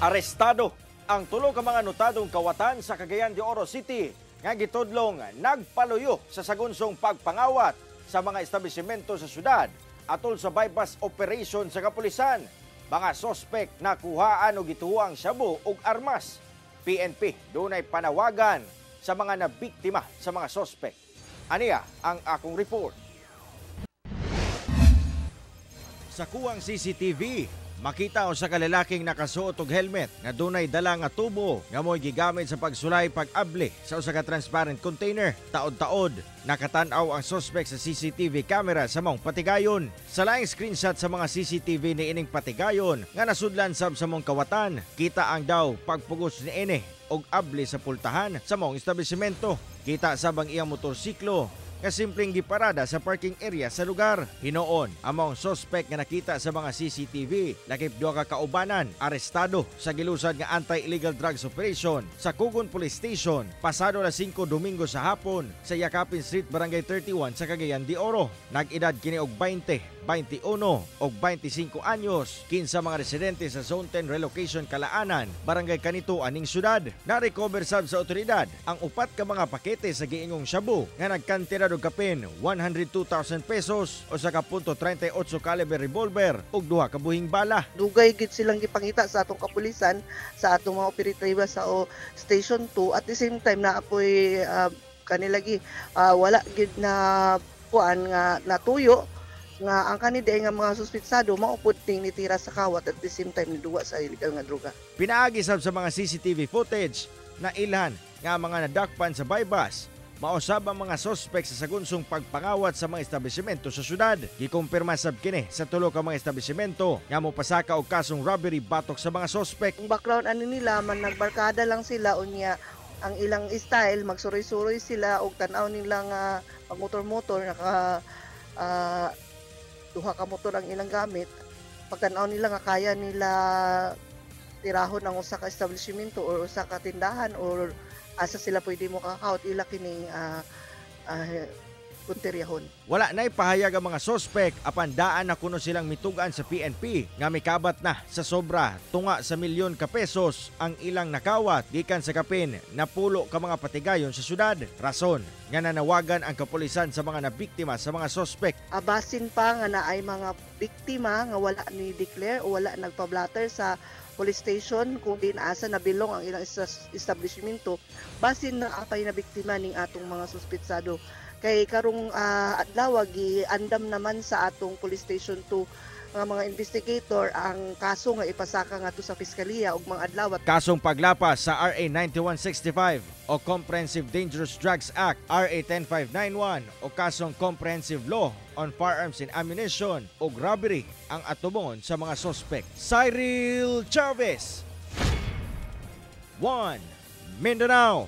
Arestado ang tulo ka mga notadong kawatan sa Cagayan de Oro City nga gitudlong nagpaluyo sa sagunsong pagpangawat sa mga establishmento sa syudad atol sa bypass operation sa kapulisan. Mga sospek nakuhaan og gituoang shabu ug armas. PNP dunay panawagan sa mga nabiktima sa mga sospek. Aniya ang akong report. Sa kuwang CCTV, makita usa ka lalaking nakasuot og helmet nga dunay dala nga tubo nga mo'y gigamit sa pagsulay pag-abli sa usa ka transparent container. Taod-taod, nakatan-aw ang suspect sa CCTV camera sa maong patigayon. Sa laing screenshot sa mga CCTV ni ining patigayon nga nasudlan sab sa maong kawatan, kita ang daw pagpugos ni ini og abli sa pultahan sa maong establishmento. Kita sab ang iyang motorsiklo nga simpleng giparada sa parking area sa lugar. Hinuon, ang maong suspect nga nakita sa mga CCTV, lakip duha ka kaubanan, arestado sa gilusad nga anti-illegal drugs operation sa Cogon Police Station pasado alas 5 Domingo sa hapon sa Yakapin Street, Barangay 31 sa Cagayan de Oro. Nag-edad kini og 20, 21 og 25 anyos, kinsa mga residente sa Zone 10 Relocation Kalaanan, Barangay Canitoan aning syudad. Na-recover sab sa otoridad ang upat ka mga pakete sa giingong shabu nga nagkantidad og kapin 102,000 pesos, 1.38 caliber revolver ug duha ka buhing bala. Dugay gid silang gipangita sa atong kapulisan, sa atong mga operatiba sa Station 2. At the same time na apoy kanila gi wala gid na kuan nga natuyo nga ang kanila nga mga suspitsado mao pud ning nitira sa kawat, at the same time niduwa sa illegal nga droga. Pinaagi sab sa mga CCTV footage na ilhan nga mga nadakpan sa buy-bust mausab ang mga sospek sa sagunsong pagpangawat sa mga establishmento sa syudad. Gikumpirma sab kini sa tulo ka mga establishmento nga mopasaka og kasong robbery batok sa mga sospek. Ang background ani nila man, nagbarkada lang sila, unya ang ilang style magsuroy-suroy sila og tan-aw nila nga pag motor-motor, naka duha ka motor ang ilang gamit. Pagtan-aw nila nga kaya nila tirahon ang usa ka establishmento or usa ka tindahan or asa sila pwede mo kakawat, ila kining punteryahon. Wala na ipahayag ang mga sospek apan daan na kuno silang mitugan sa PNP nga mikabat na sa sobra tunga sa milyon ka pesos ang ilang nakawat gikan sa kapin na pulo ka mga patigayon sa syudad. Rason nga nanawagan ang kapulisan sa mga nabiktima sa mga sospek. Abasin pa nga naay mga biktima nga wala ni declare o wala nagpa-blatter sa police station kung di asa nabilong ang ilang establishmento, basin na apay na biktima ning atong mga suspitsado. Kay karong adlaw gi-andam naman sa atong Police Station 2 nga mga investigator ang kaso nga ipasaka ngadto sa piskalya ug mga adlaw. Kasong paglapas sa RA 9165 o Comprehensive Dangerous Drugs Act, RA 10591 o kasong Comprehensive Law on Firearms and Ammunition o robbery ang atubongon sa mga sospek. Cyril Chavez, 1 Mindanao.